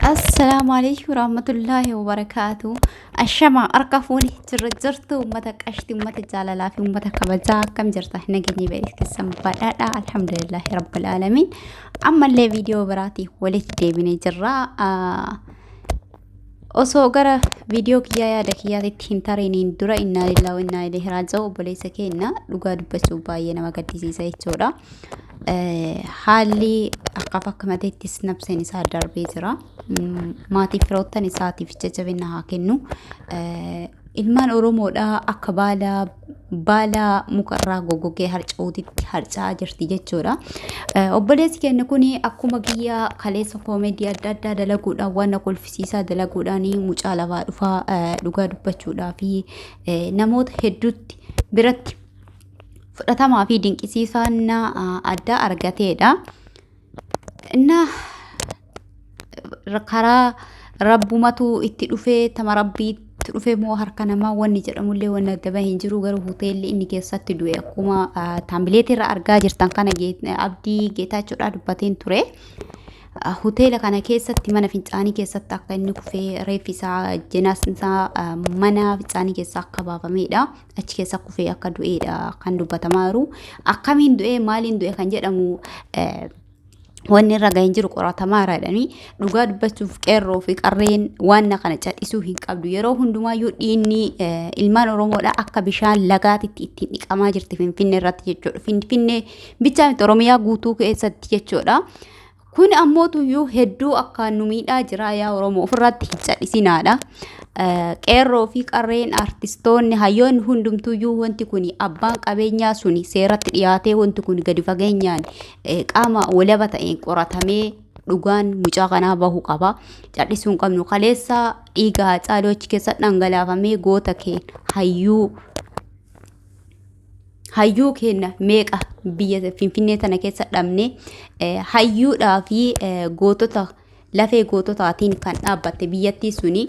Assalaamu alaikum warahmatullaahi wabarakaatu. Ashama harka fuuni jirra jirtu uummata qashti uummata jaalalaa fi uummata kabajaa akkam jirta nageenyi ba'ees keessan badhaadha alhamdulillaahi rabbil aalamiin. Ammallee viidiyoo biraatii walitti deebinee jirra. Osoo gara viidiyoo kiyyaa yaada kiyyaatitti hin tariniin dura innaa lillaa wa innaa ilaihi raaji'uun obboleessa keenya dhugaa dubbachuuf baay'ee nama gaddisiisa jechuudha. Haalli akkaaf akka mateettis nabseen isaa darbee jira. Maatii firoottan isaatiif jajjabina haa kennu. Ilmaan Oromoodhaa akka baala baala mukarraa goggogee harca'uutitti harca'aa jirti jechuudha. Obboleessi keenya kun akkuma kiyya kaleessa koomedii adda addaa dalaguudhaan waan na kolfisiisaa dalaguudhaan mucaa lafaa dhufaa dhugaa dubbachuudhaa fi namoota hedduutti biratti fudhatamaa fi dinqisiifannaa addaa argateedha. Innaa karaa rabbumatu itti dhufee tama rabbiitti dhufe moo harka namaa wanni jedhamullee wanni adda bahee hin jiru garuu hoteelli inni keessatti du'e akkuma taambileetii irra argaa jirtan kana Abdii Geetaachoodhaa dubbateen ture. Hoteela kana keessatti mana fincaanii keessatti akka inni kufee reeffi isaa jenaasni isaa mana fincaanii keessaa akka baafamedha. Achi keessa kufee akka du'edha kan dubbatamaa jiru. Akkamiin du'e maaliin du'e kan jedhamu wanni irra gaheen jiru qoratamaara jedhanii dhugaa dubbachuuf qeerroo fi qarreen waan kana cal'isuu hin qabdu. Yeroo hundumaayyuu dhiinni ilmaan Oromoodha akka bishaan lagaatitti ittiin dhiqamaa jirti Finfinnee irratti jechuudha. Finfinnee bichaa miti Oromiyaa guutuu keessatti jechuudha. Kun ammoo tuyyuu hedduu akkaan nu miidhaa jira yaa Oromoo ofirratti hin cal'isinaadha. Qeerroo fi qarreen artistoonni hayyoonni hundumtuyyuu wanti kun abbaan qabeenyaa suni seeratti dhiyaatee wanti kun gadi fageenyaan qaama walaba ta'een qoratamee dhugaan mucaa kanaa bahuu qaba. Cal'isuu hin qabnu. Kaleessa dhiiga Haacaaluu achi keessa dhangalaafamee goota kee hayyuu hayyuu keenya meeqa biyya Finfinnee tana keessa dhabne hayyuudhaa fi gootota lafee goototaatiin kan dhaabbatte biyyattii suni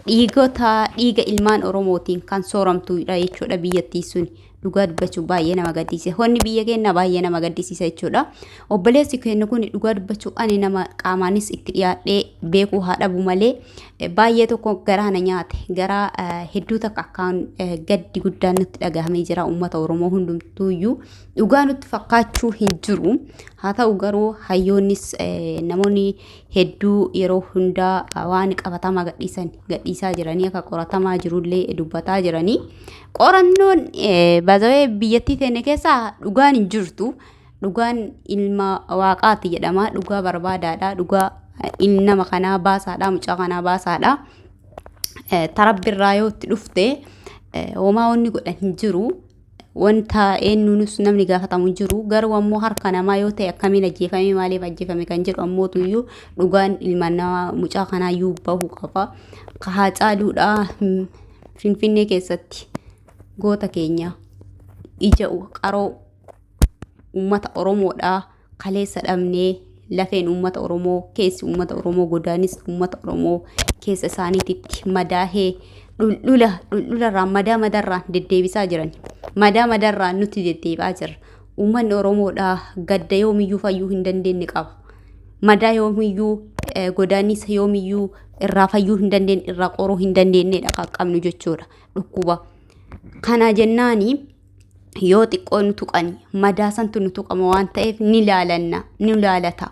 dhiigota dhiiga ilmaan Oromootiin kan sooramtuudha jechuudha biyyattii suni. Dhugaa dubbachuuf baay'ee nama gaddisiisa. Honni biyya keenyaa baay'ee nama gaddisiisa jechuudha. Obboleessi keenya kun dhugaa dubbachuuf ani nama qaamaanis itti dhiyaadhee beekuu haa dhabu malee baay'ee tokko garaa na nyaate. Garaa hedduu takka akkaan gaddi guddaan nutti dhagahamee jira uummata Oromoo hundumtuuyyuu. Dhugaa nutti fakkaachuu hin jiru. Haa ta'u garuu hayyoonnis namoonni hedduu yeroo hundaa waan qabatamaa gadhiisan gadhiisaa jiranii akka qoratamaa jirullee dubbataa jiranii. Qorannoon bazawee biyyattii teenne keessaa dhugaan hin jirtu. Dhugaan ilma waaqaati jedhama. Dhugaa barbaadaadha. Dhugaa nama kanaa baasaadha. Mucaa kanaa baasaadha. Tarabbirraa yoo itti dhufte homaa wanni godhan hin jiru. Wanta eenyuunis namni gaafatamu hin jiru. Garuu ammoo harka namaa yoo ta'e akkamiin ajjeefame maaliif ajjeefame kan jedhu ammootu iyyuu dhugaan ilma namaa mucaa kanaa iyyuu bahuu qaba. Ka Haacaaluudha Finfinnee keessatti goota keenya ija qaroo uummata Oromoodha kaleessa dhabnee lafeen uummata Oromoo keessi uummata Oromoo godaanis uummata Oromoo keessa isaaniititti madaahee dhuldhula dhuldhularraan madaa madarraan deddeebisaa jiran madaa madarraan nutti deddeebi'aa jira uummanni Oromoodha gadda yoomiyyuu fayyuu hin dandeenye qaba madaa yoomiyyuu godaannisa yoomiyyuu irraa fayyuu hin dandeenye irraa qoruu hin dandeenyedha kan qabnu jechuudha dhukkuba kana jennaani yoo xiqqoo nu tuqani madaa santu nu tuqama waan ta'eef ni laalanna ni laalata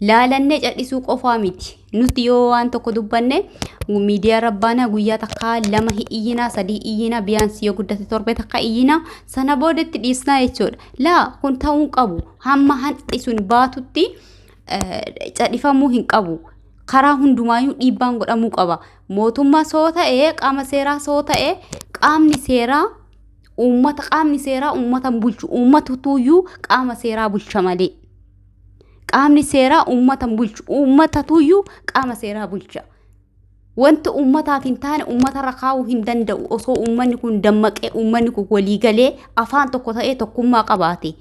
laalannee cal'isuu qofaa miti nuti yoo waan tokko dubbanne miidiyaa rabbaanaa guyyaa takkaa lama hin iyyinaa sadii iyyinaa biyaansi yoo guddate torbee takka iyyinaa sana boodatti dhiisnaa jechuudha laa kun ta'uu hin qabu hamma hanqi sun baatutti cadhifamuu hin qabu karaa hundumaayyuu dhiibbaan godhamuu qaba mootummaa soo ta'e qaama seeraa soo ta'e qaamni seeraa Uummata qaamni seeraa uummata hin bulchu. Uummatutuyyuu qaama seeraa bulcha malee. Qaamni seeraa uummata hin bulchu. Uummatatuyyuu qaama seeraa bulcha. Wanti uummataaf hin taane uummatarra kaa'uu hin danda'u. Osoo uummanni kun dammaqee uummanni kun walii galee afaan tokko ta'ee tokkummaa qabaate.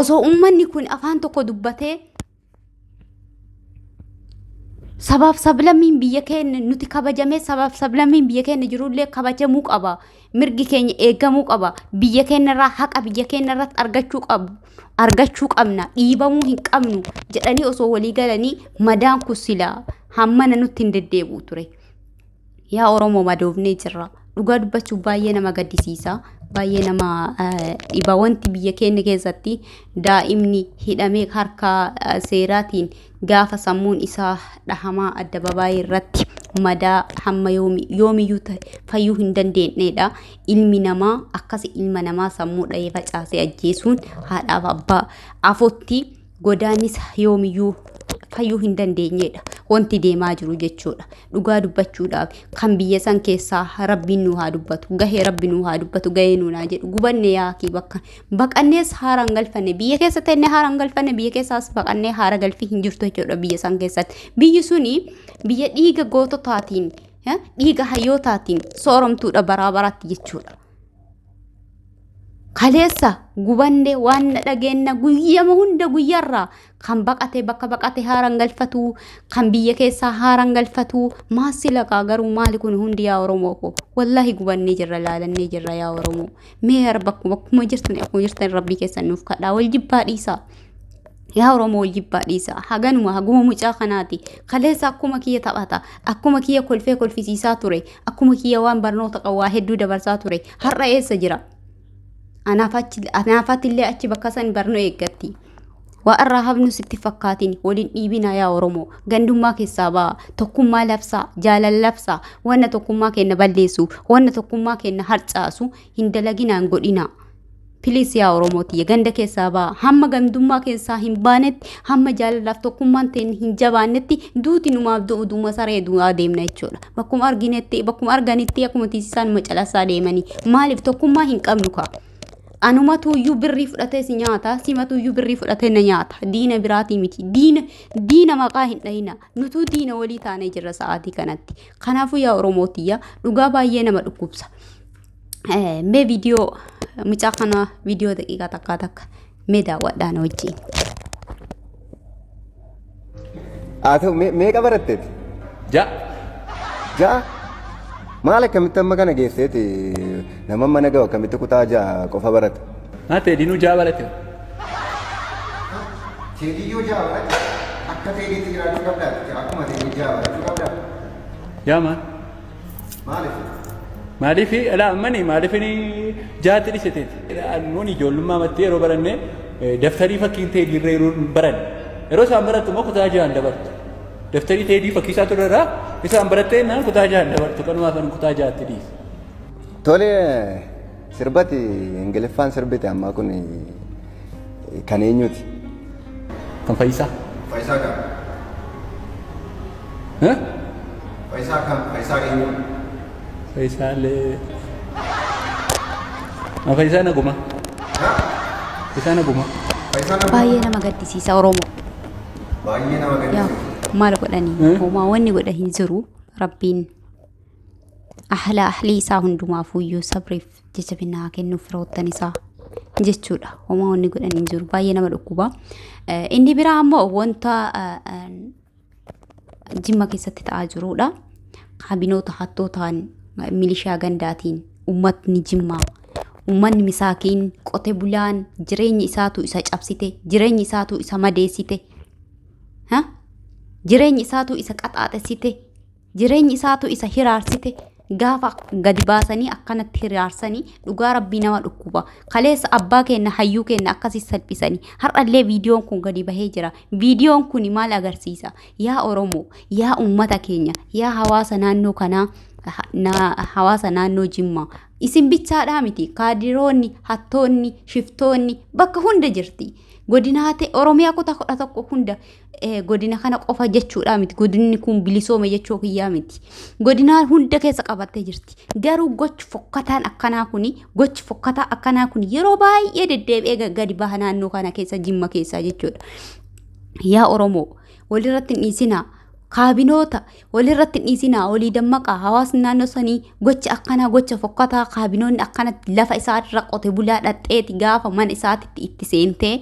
Osoo uummanni kun afaan tokko dubbatee Sabaaf sablammiin biyya keenya nuti kabajamee sabaaf sablammiin biyya keenya jirullee kabajamuu qaba. Mirgi keenya eegamuu qaba. Biyya keenya irraa haqa biyya keenya irratti argachuu qabu. Argachuu qabna. Dhiibamuu hin qabnu jedhanii osoo walii galanii madaan kun silaa hammana nutti hin deddeebi'u ture. Yaa Oromoo madoofnee jirra. Dhugaa dubbachuuf baay'ee nama gaddisiisa. Baay'ee nama dhiba. Wanti biyya keenya keessatti daa'imni hidhamee harka seeraatiin gaafa sammuun isaa dhahamaa addababaayii irratti madaa hamma yoomiyyuu fayyuu hin dandeenyedha. Ilmi namaa akkas ilma namaa sammuu dhahee facaasee ajjeesuun haadhaaf abbaa afotti godaannisa yoomiyyuu fayyuu hin dandeenyedha. Wanti deemaa jiru jechuudha. Dhugaa dubbachuudhaaf kan biyya san keessaa rabbiin nu haa dubbatu. Gahee rabbi nu haa dubbatu. Gahee nu haa jedhu. Gubanne yaakii bakka baqannees haara hin galfanne. Biyya keessa tennee haara hin galfanne. Biyya keessaas baqannee haara galfii hin jirtu jechuudha biyya san keessatti. Biyyi suni biyya dhiiga goototaatiin dhiiga hayyootaatiin sooromtuudha baraa baraatti jechuudha. Kaleessa gubanne waan na dhageenna guyyama hunda guyyarraa kan baqate bakka baqate haaraan galfatu kan biyya keessaa haaraan galfatu maassi laqaa garuu maali kun hundi yaa Oromoo koo wallaahi gubannee jirra laalannee jirra yaa Oromoo mee har bakkuma akkuma jirtan akkuma jirtan rabbii keessan nuuf kadhaa wal jibbaa dhiisaa. Yaa Oromoo wal jibbaa dhiisaa haganuma haguma mucaa kanaati kaleessa akkuma kiyya taphata akkuma kiyya kolfee kolfisiisaa ture akkuma kiyya waan barnoota qabu waa hedduu dabarsaa ture har'a eessa jira. Anaaf illee achi bakka san barnoo eeggatti. Waa irraa hafnu sitti fakkaatin waliin dhiibinaa yaa Oromoo. Gandummaa keessaa ba'a. Tokkummaa labsaa. Jaalala labsaa. Wanna tokkummaa keenya balleessu. Wanna tokkummaa keenya harcaasu hin dalaginaan godhina. Please yaa Oromoo tiyya ganda keessaa ba'a. Hamma gandummaa keessaa hin baanetti hamma jaalalaaf tokkummaan teenya hin jabaannetti duuti numaaf du'u duuma saree du'aa deemna jechuudha. Bakkuma arginetti bakkuma arganitti akkuma tiisisaan numa calasaa deemanii maaliif tokkummaa hin qabnu kaa. Anumatu iyyuu birrii fudhatee si nyaata simatu iyyuu birrii fudhatee na nyaata diina biraatii miti diina diina maqaa hin dhahina nutuu diina walii taanee jirra sa'aatii kanatti kanaafuu yaa Oromoo tiyya dhugaa baay'ee nama dhukkubsa. Mee viidiyoo mucaa kana viidiyoo daqiiqaa takkaa takka mee daawwadhaan wajjin. Haa ta'u meeqa baratteeti? Ja'a. Ja'a? Maal akkamitti amma kana geesseeti nama mana ga'u akkamitti kutaa ja'a qofa barata? Maa Teediinuu ja'a barate. Teediyyoo ja'a barate akka teediitti jiraachuu qabdaa? Akkuma teedii ja'a barachuu qabdaa? Yaa maal? Maaliif? Maaliif alaa ammani maaliif inni ja'atti dhise teeti? Nuun ijoollummaa matti yeroo baranne daftarii fakkiin teediirra yeroo baranne. Yeroo isaan barattu immoo kutaa ja'an dabartu. Daftarii teedii fakkii isaa turerraa isaan barattee naan kutaa ja'an dabartu kanumaaf ani kutaa ja'atti dhiise. Tole sirbati Ingiliffaan sirbite ammaa kun kan eenyuti? Kan Fayyisaa. Fayyisaa kam? Fayyisaa kam? Fayyisaa eenyu? Fayyisaalee. Fayyisaa Naguma. Fayyisaa Naguma. Fayyisaa Naguma. Baay'ee nama gaddisiisa Oromoo. Baay'ee nama Yaa gaddisiisa. maal godhanii homaa wanni godha hin jiru rabbiin ahla ahlii isaa hundumaafuyyuu sabriif jajjabina haa kennuuf firoottan isaa jechuudha. Homaa wanni godhan hin jiru baay'ee nama dhukkuba. Inni biraa ammoo wanta Jimma keessatti ta'aa jirudha. Kaabinoota hattootaan milishaa gandaatiin uummatni Jimmaa uummanni misaakiin qote bulaan jireenya isaatu isa cabsite jireenya isaatu isa madeessite jireenya isaatu isa qaxaaxessite jireenyi isaatu isa hiraarsite gaafa gadi baasanii akkanatti hiraarsanii dhugaa rabbii nama dhukkuba kaleessa abbaa keenya hayyuu keenya akkasii salphisanii har'allee viidiyoon kun gadi bahee jira viidiyoon kun maal agarsiisa yaa Oromoo yaa uummata keenya yaa hawaasa naannoo kanaa hawaasa naannoo Jimmaa isin bichaadhaa miti kaadiroonni hattoonni shiftoonni bakka hunda jirti godinaa ta'e Oromiyaa kutaa 11 hunda godina kana qofa jechuudha miti godinni kun bilisoome jechuu kiyyaa miti godinaa hunda keessa qabattee jirti garuu gochi fokkataan akkanaa kuni gochi fokkataa akkanaa kun yeroo baay'ee deddeebi'ee gadi baha naannoo kana keessa Jimma keessaa jechuudha yaa Oromoo walirratti hin dhiisinaa kaabinoota walirratti hin dhiisinaa walii dammaqaa hawaasni naannoo sanii gocha akkanaa gocha fokkataa kaabinoonni akkanatti lafa isaa irra qote bulaa dhadheeti gaafa mana isaatitti itti seentee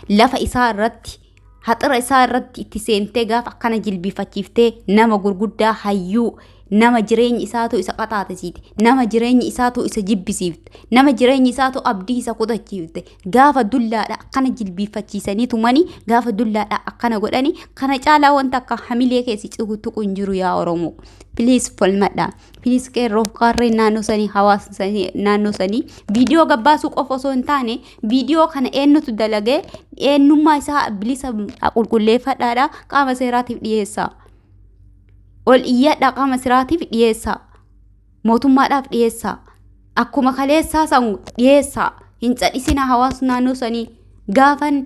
lafa isaa irratti Haxira isaa irratti itti seentee gaafa akkana jilbiifachiiftee nama gurguddaa hayyuu nama jireenyi isaatu isa qaxaatisiite, nama jireenyi isaatu isa jibbisiifte, nama jireenyi isaatu abdii isa kutachiifte, gaafa dullaadha akkana jilbiifachiisanii tumanii, gaafa dullaadha akkana godhanii, kana caalaa wanta akka hamilee keessi tuqu hin jiru yaa Oromoo. Please falmadha. Please qeerroof qarreen naannoo sanii, hawaasni sanii naannoo sanii viidiyoo gabbaasuu qofa osoo hin taane, viidiyoo kana eenyutu dalagee, eenyummaa isaa bilisa qulqulleeffadhaadha, qaama seeraatiif dhiyeessaa. Ol iyyadha, qaama seeraatiif dhiyeessaa. Mootummaadhaaf dhiyeessaa. Akkuma kaleessaa san dhiyeessaa. Hin cadhisinaa hawaasni naannoo sanii. Gaafan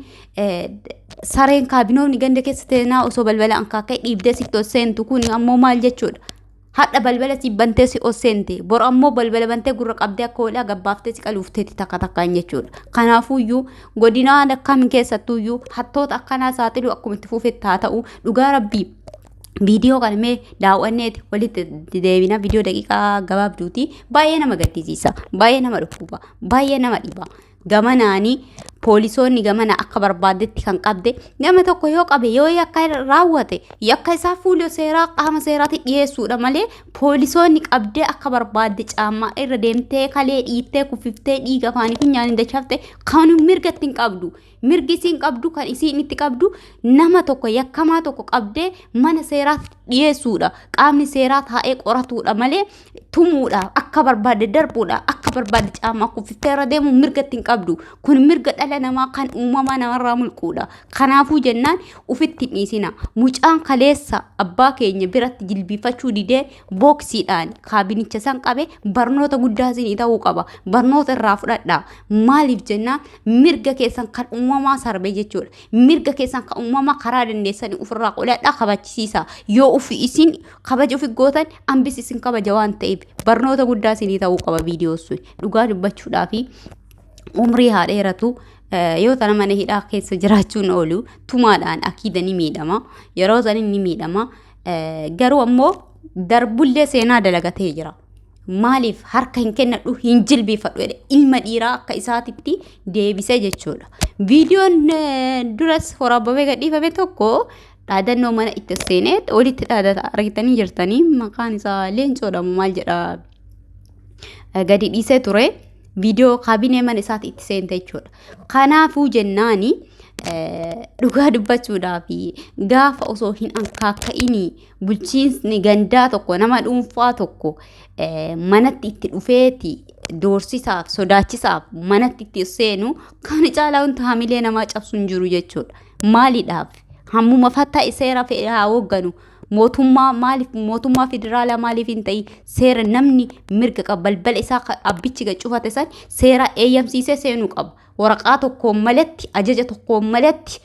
sareen kaabinoonni ganda keessa teenaa osoo balbala ankaakee dhiibdee sitti ol seentu kun ammoo maal jechuudha? Hadha balbala si bantee si ol seente, bor ammoo balbala bantee gurra qabdee akka hoolaa gabbaaftee si qaluufteeti takka takkaan jechuudha. Kanaafuyyuu godinaa akkam keessattuyyuu hattoota akkanaa saaxiluu akkuma itti fufetti haa ta'u. Dhugaa rabbii viidiyoo kana mee daawwanneeti walitti deebina. Viidiyoo daqiiqaa gabaabduuti. Baay'ee nama gaddisiisa, baay'ee nama dhukkuba, baay'ee nama dhiba. Gamanaanii poolisoonni gamana akka barbaaddetti kan qabde, nama tokko yoo qabe, yoo yakka raawwate, yakka isaa fuula seeraa qaama seeraatti dhiyeessuudha malee, poolisoonni qabdee akka barbaadde caammaa irra deemtee kalee dhiittee kufiftee dhiiga afaanii funyaaniin dachafte kan mirga ittiin qabdu. Mirgi isiin qabdu, kan isiin itti qabdu, nama tokko, yakkamaa tokko qabdee mana seeraatti dhiyeessuudha. Qaamni seeraa taa'ee qoratuudha malee, tumuudha, akka barbaadde darbuudha, akka barbaadde caamaa kufiftee irra deemu mirga ittiin qabdu. Kun mirga dhala namaa kan uumamaa namarraa mulquudha. Kanaafuu jennaan ufitti hin dhiisina. Mucaan kaleessa abbaa keenya biratti jilbiifachuu didee booksiidhaan kaabinicha san qabe barnoota guddaa isinii ta'uu qaba. Barnoota irraa fudhadhaa. Maaliif jennaan mirga keessan kan uumamaa sarbe jechuudha. Mirga keessan kan uumamaa karaa dandeessanii ofirraa qoladhaa, kabachisiisa. Yoo ufi isin kabaja ofi gootan, ambis isin kabaja waan ta'eef barnoota guddaa isinii ta'uu qaba viidiyoo sun. Dhugaa dubbachuudhaa fi umrii haa dheeratu. Yoo tana mana hidhaa keessa jiraachuun oolu tumaadhaan akiida ni miidhama. Yeroo sanii ni miidhama. Garuu ammoo darbullee seenaa dalagatee jira. Maaliif harka hin kennadhu, hin jilbiifadhu jedhe, ilma dhiiraa akka isaatitti deebisee jechuudha. Viidiyoon duras waraabamee gadhiifame tokko dhaadannoo mana itti seenee walitti dhaadata argitanii jirtanii, maqaan isaa Leencoodha maal jedha, gadi dhiisee ture. Viidiyoo kaabinee mana isaatti itti seente jechuudha. Kanaafuu jennaani dhugaa dubbachuudhaaf gaafa osoo hin ankaakka'inii bulchiinsi gandaa tokko nama dhuunfaa tokko manatti itti dhufeeti doorsisaaf sodaachisaaf manatti itti seenu, kan caalaa wanta hamilee namaa cabsu hin jiru jechuudha. Maaliidhaaf hammuma fatta seera fedhe haa hoogganu, mootummaa maaliif, mootummaa federaalaa maaliif hin ta'in, seera namni mirga qaba. Balbala isaa abbichi gad cufate san seera eeyyamsiisee seenuu qaba. Waraqaa tokkoon malatti, ajaja tokkoon malatti,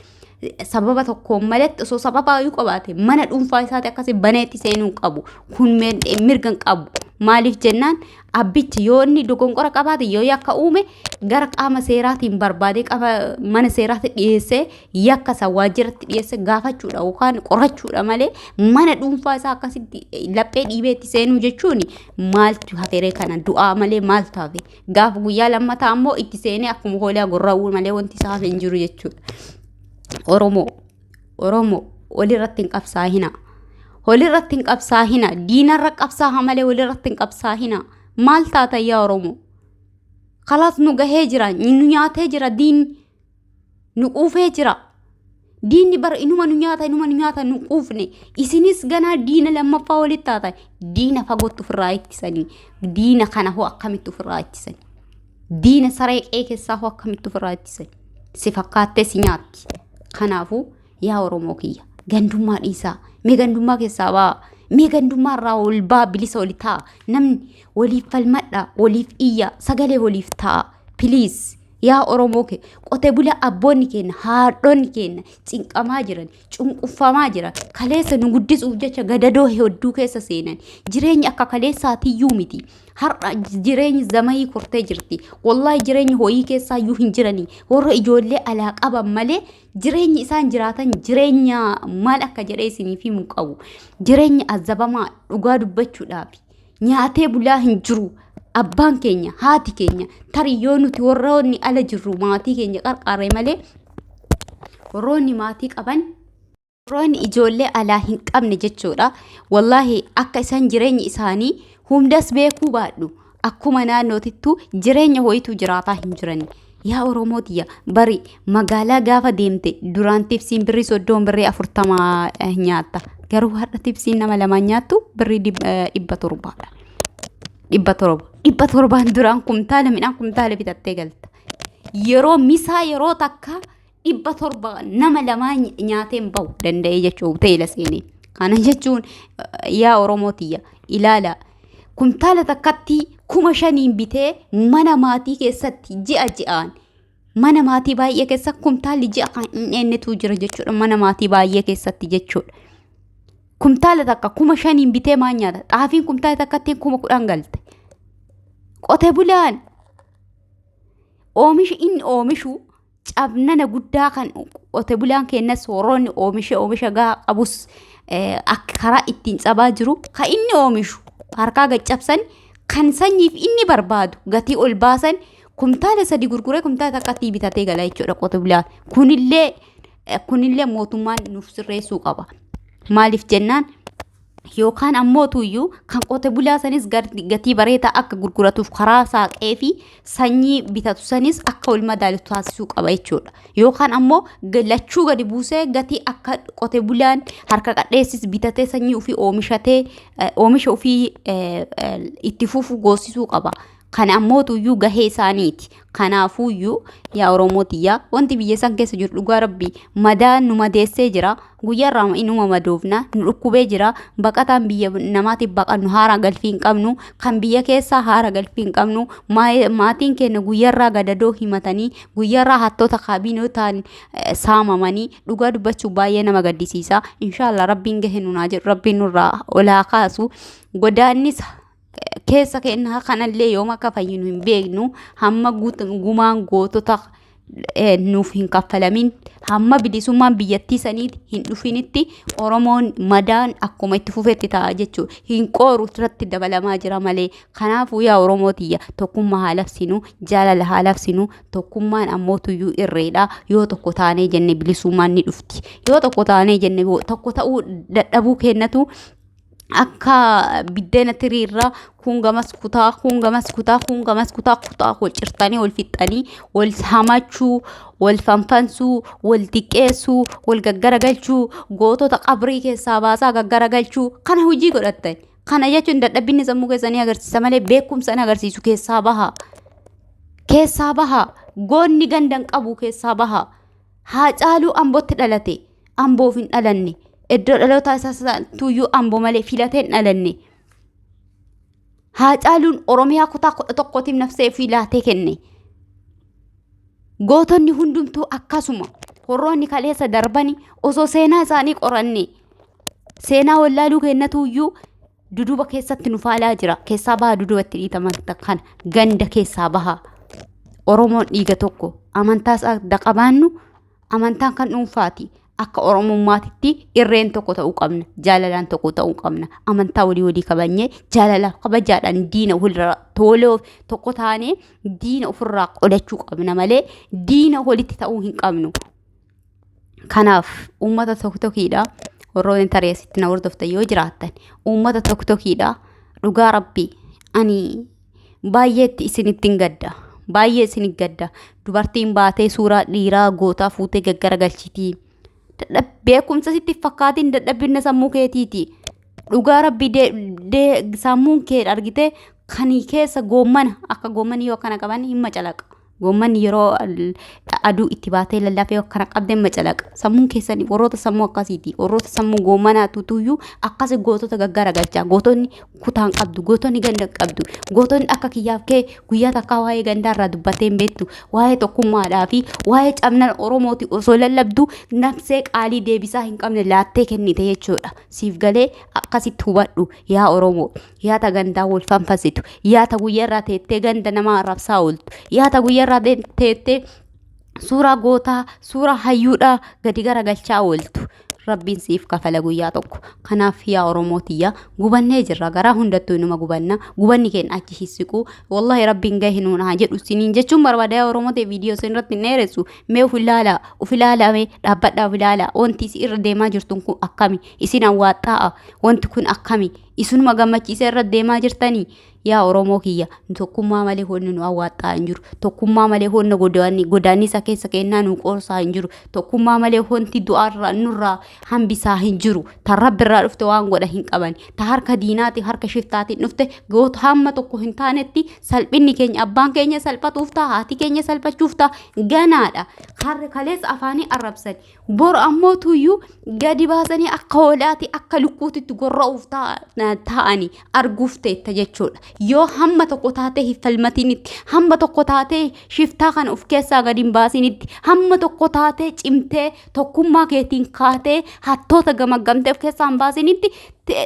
sababa tokkoon malatti, osoo sababa iyyuu qabaate mana dhuunfaa isaati akkasii baneetti seenuu hin qabu. Kun mirga hin qabu. Maaliif jennaan abbichi yoo inni dogonqora qabaate, yoo yakka uume, gara qaama seeraatiin barbaadee qaba mana seeraatti dhiyeessee, yakka isaa waajjiratti dhiyeessee gaafachuudha yookaan qorachuudha malee, mana dhuunfaa isaa akkasitti laphee dhiibeetti seenuu jechuun maaltu hafeeree? Kana du'aa malee maaltu hafe? Gaafa guyyaa lammataa ammoo itti seenee akkuma hoolaa gorra'uu malee wanti isaa hafe hin jiru jechuudha. Oromoo, Oromoo, walirratti hin qabsaa'ina. Walirratti hin qabsaa'ina. Diinarra qabsaa'a malee walirratti hin qabsaa'ina. Maal taata yaa Oromoo? Kalaas nu gahee jira, nu nyaatee jira diinni. Nu quufee jira. Diinni bara inuma nu nyaata, inuma nu nyaata, nu quufne. Isinis ganaa diina lammaffaa walitti taatan. Diina fagootti ofirraa ittisanii. Diina kana hoo akkamitti ofirraa ittisanii? Diina saree qe'ee keessaa hoo akkamitti ofirraa ittisanii? Si fakkaattee si nyaatti. Kanaafuu yaa Oromoo kiyya, gandummaa dhiisaa. Mee gandummaa keessaa ba'aa. Mee gandummaa irraa ol ba'aa, bilisa oli ta'a. Namni waliif falmadhaa, waliif iyyaa, sagalee waliif ta'a. Please. Yaa Oromoo kee, qote bulaa abboonni keenya, haadhonni keenya cinqamaa jiran, cunqurfamaa jiran, kaleessa nu guddisuuf jecha gadadoo hedduu keessa seenan. Jireenyi akka kaleessaatiyyuu miti. Har'a jireenyi zamayii kortee jirti. Wallaahi jireenyi ho'ii keessaayyuu hin jiranii. Warra ijoollee alaa qaban malee jireenyi isaan jiraatan jireenya maal akka jedhee isiniif himuu qabu. Jireenya azabamaa dhugaa dubbachuudhaaf nyaatee bulaa hin jiru. Abbaan keenya, haati keenya, tarii yoo nuti warroonni ala jirru maatii keenya qarqaarre malee, Warroonni maatii qaban warroonni ijoollee alaa hin qabne jechuudha. Wallaahi akka isaan jireenya isaanii hundas beekuu baadhu akkuma naannootittuu jireenya ho'itu jiraataa hin jirani. Yaa Oromoo tiyya bari magaalaa gaafa deemte duraan tibsiin birrii 30 birrii 40 nyaatta. Garuu har'a tibsiin nama lamaan nyaattu birrii 700dha. 700. 700n duraan kumtaala midhaan kumtaala bitattee galta. Yeroo misaa yeroo takka 700 nama lamaa nyaatee hin bahu danda'ee jechuu hoteela seenee. Kana jechuun yaa Oromoo tiyya ilaala kumtaala takkatti 5,000 bitee mana maatii keessatti ji'a ji'aan mana maatii baay'ee keessa kumtaalli ji'a kan hin eennetu jira jechuudha mana maatii baay'ee keessatti jechuudha. Kumtaala takka 5,000 bitee maal nyaata? Xaafiin kumtaala takkatti 10,000 galte. Qote bulaan oomishi inni oomishu cabnana guddaa kan qote bulaan keenyas warroonni oomisha oomisha gahaa qabus akka karaa ittiin cabaa jiru kan inni oomishu harkaa gad cabsan kan sanyiif inni barbaadu gatii ol baasan kumtaala 3 gurguree kumtaala takkatti bitatee gala jechuudha qote bulaan. Kunillee mootummaan nuuf sirreessuu qaba. Maaliif jennaan yookaan ammoo tuyyuu kan qote bulaa sanis gatii bareedaa akka gurguratuuf karaa saaqee fi sanyii bitatu sanis akka wal madaalu taasisuu qaba jechuudha. Yookaan ammoo lachuu gadi buusee gatii akka qote bulaan harka qadheessis bitatee sanyii ofii oomishatee oomisha ofii itti fufu goosisuu qaba. Kana ammoo tuyyuu gahee isaaniiti. Kanaafuuyyuu yaa Oromoo tiyyaa wanti biyya san keessa jiru dhugaa rabbii madaan nu madeessee jira. Guyyaarraa inuma madoofna nu dhukkubee jira. Baqataan biyya namaatiif baqannu haara galfii hin qabnu. Kan biyya keessaa haara galfii hin qabnu. Maatiin keenya guyyaarraa gadadoo himatanii guyyaarraa hattoota kaabinotaan saamamanii dhugaa dubbachuu baay'ee nama gaddisiisa. Inshaallah rabbiin gahe nunaa jedhu rabbiin nurraa olaa kaasu. Godaannisa keessa keenyaa kanallee yoom akka fayyinu hin beeknu hamma gumaan gootota nuuf hin kaffalamin hamma bilisummaan biyyattii sanii hin dhufinitti Oromoon madaan akkuma itti fufetti ta'a jechuudha. Hin qooru irratti dabalamaa jira malee. Kanaafuu yaa Oromoo tiyya tokkummaa haa labsinu, jaalala haa labsinu, tokkummaan ammoo tuyyuu irreedha. Yoo tokko taanee jenne bilisummaan ni dhufti. Yoo tokko taanee jenne tokko ta'uu dadhabuu kennatu akka biddeena tiriirraa kun gamas kutaa kun gamas kutaa kun gamas kutaa kutaa wal cirtanii wal fixxanii wal hamachuu wal fanfansuu wal xiqqeessuu wal gaggaragalchuu gootota qabrii keessaa baasaa gaggaragalchuu kana hojii godhattan. Kana jechuun dadhabbinni sammuu keessanii agarsiisa malee beekumsa hin agarsiisu keessaa baha. Keessaa baha. Goonni ganda hin qabu keessaa baha. Haacaaluu Ambootti dhalate. Amboof hin dhalanne. Iddoo dhalootaa isaa tuyyuu Amboo malee filatee hin dhalanne. Haacaaluun Oromiyaa kutaa 11tiif nafsee ofii laatee kenne. Gootonni hundumtuu akkasuma. Horroonni kaleessa darbani osoo seenaa isaanii qoranne seenaa wallaaluu kennatuyyuu duduba keessatti nu faalaa jira. Keessaa baha dudubatti dhiitaman kana ganda keessaa baha. Oromoon dhiiga tokko amantaas adda qabaannu amantaan kan dhuunfaati. Akka Oromummaatitti irreen tokko ta'uu qabna. Jaalalaan tokko ta'uu qabna. Amantaa walii walii kabajnee jaalalaaf kabajaadhaan diina walirraa tolee tokko taanee diina ofirraa qolachuu qabna malee diina walitti ta'uu hin qabnu. Kanaaf uummata tokko tokkiidha. Warroonni tarii asitti na hordoftan yoo jiraattan uummata tokko tokkiidha. Dhugaa rabbii ani baay'eetti isinitti hin gadda. Baay'ee isin gadda. Dubartiin baatee suuraa dhiiraa gootaa fuutee gaggaragalchitii. Beekumsa sitti hin fakkaatin dadhabbina sammuu keetiiti. Dhugaa rabbii sammuun kee argitee kan keessa goommana akka goommani yoo akkana qaban hin macalaqa. Goommanni yeroo aduu itti baatee lallaafee akkana qabdee macalaqa. Sammuun keessan warroota sammuu akkasiiti. Warroota sammuu goommanaa tutuyyuu akkasi gootota gaggaragalchaa. Gootonni kutaan qabdu, gootonni ganda qabdu, gootonni akka kiyyaaf kee guyyaa takkaa waa'ee gandaa irraa dubbattee hin beektu. Waa'ee tokkummaadhaa fi waa'ee cabnan Oromooti osoo lallabdu nafsee qaalii deebisaa hin qabne laattee kennite jechuudha. Siif galee akkasitti hubadhu yaa Oromoo. Yaa ta gandaa wal fanfasitu, yaa ta guyyaa irraa teettee ganda namaa arrabsaa ooltu, yaa ta guyyaa irraa teettee suuraa gootaa, suuraa hayyuudhaa gadi garagalchaa ooltu. Rabbiin siif kafala guyyaa tokko. Kanaaf yaa Oromoo tiyya, gubannee jirra, garaa hundattuu inuma gubanna, gubanni keenya achi hin siqu. Wallahi Rabbiin gahe nuun haa jedhu siniin jechuun barbaada. Yaa Oromoo ta'e, viidiyoo isin irratti hin dheeressu. Mee of ilaalaa, of ilaalaa, mee dhaabbadhaa of ilaalaa. Wanti isin irra deemaa jirtun kun akkami? Isin awwaaxxaa'a? Wanti kun akkami? Isinuma gammachiisee irra deemaa jirtanii? Yaa Oromoo kiyya, tokkummaa malee honni nu awwaaxxaa hin jiru. Tokkummaa malee honna godaannisa keessa kennaa nu qoorsaa hin jiru. Tokkummaa malee honti du'aarraa nurraa hambisaa hin jiru. Ta Rabbirraa dhufte waan godha hin qaban. Ta harka diinaati, harka shiftaatiin dhufte goota hamma tokko hin taanetti salphinni keenya, abbaan keenya salphatuuf ta'a, haati keenya salphachuuf ta'a, ganaadha. Harri kaleessa afaanii arrabsan. Bor ammoo tuyyuu gadi baasanii akka hoolaati, akka lukkuutitti gorra'uuf ta'anii arguuf teetta jechuudha. Yoo hamma tokko taatee hin falmatinitti, hamma tokko taatee shiftaa kana of keessaa gadi hin baasinitti, hamma tokko taatee cimtee tokkummaa keetiin kaatee hattoota gamaggamtee of keessaa hin baasinitti,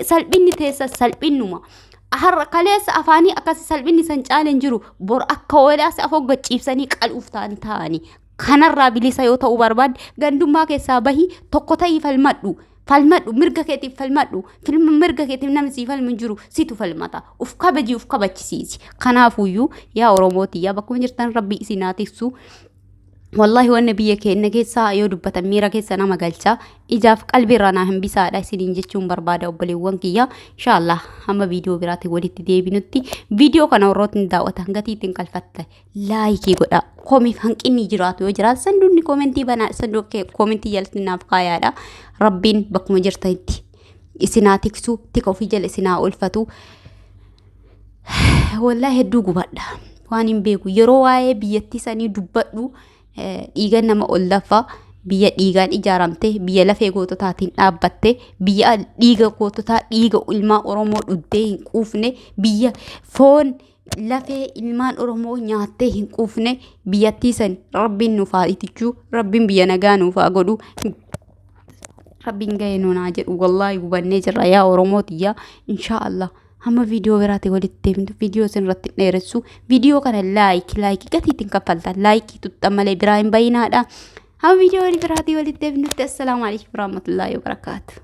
salphinni teessa salphinnuma. Har'a kaleessa afaanii akkasi salphinni san caale hin jiru. Bor akka hoolaas afoo gad ciibsanii qaluuf ta'an ta'anii. Kanarraa bilisa yoo ta'uu barbaadde, gandummaa keessaa bahi, tokko ta'ii falmadhu. Falmadhu, mirga keetiif falmadhu. Filma mirga keetiif namni sii falmu hin jiru, situ falmata. Uf kabaji, uf kabachisiisi. Kanaafuyyuu yaa Oromoo tiyyaa, bakkuma jirtan Rabbi isin haa tiksu. Wallaahi wanni biyya keenya keessaa yoo dubbatan miira keessa nama galcha. Ijaaf qalbii irraa naa hin bisaadha isiniin jechuun barbaada, obboleewwan kiyya. Inshaallah hamma viidiyoo biraatiin walitti deebinutti, viidiyoo kana warrootni daawwatan gatii ittiin kalfatte like godha. Komiif hanqinni jiraatu yoo jiraatu sanduuqni koomentii banaa, sanduuqa koomentii jalatti naaf kaayaadha. Rabbiin bakkuma jirtanitti isin haa tiksu, tika ofii jala isin haa oolfatu. Wallaahi hedduu gubadha. Waan hin beeku yeroo waa'ee biyyattii sanii dubbadhu dhiigan nama ol lafa. Biyya dhiigaan ijaaramte, biyya lafee goototaatiin dhaabbatte, biyya dhiiga goototaa, dhiiga ilmaan Oromoo dhuddee hin quufne, biyya foon lafee ilmaan Oromoo nyaattee hin quufne, biyyattii sani Rabbiin nuuf haa itichuu, Rabbiin biyya nagaa nuuf haa godhu. Rabbiin gahee nuun haa jedhu. Wallaahi gubannee jirra yaa Oromoo tiyya. Inshaallah hamma viidiyoo biraatiin walitti deemtu, viidiyoo isin irratti hin dheeressu. Viidiyoo kana like like gatii ittiin kaffaltan like tuxxan malee biraa hin bayinaadha. Hamma viidiyoo biraatiin walitti deemnutti, assalaamu alaikum warahmatullaahi wabarakaatu.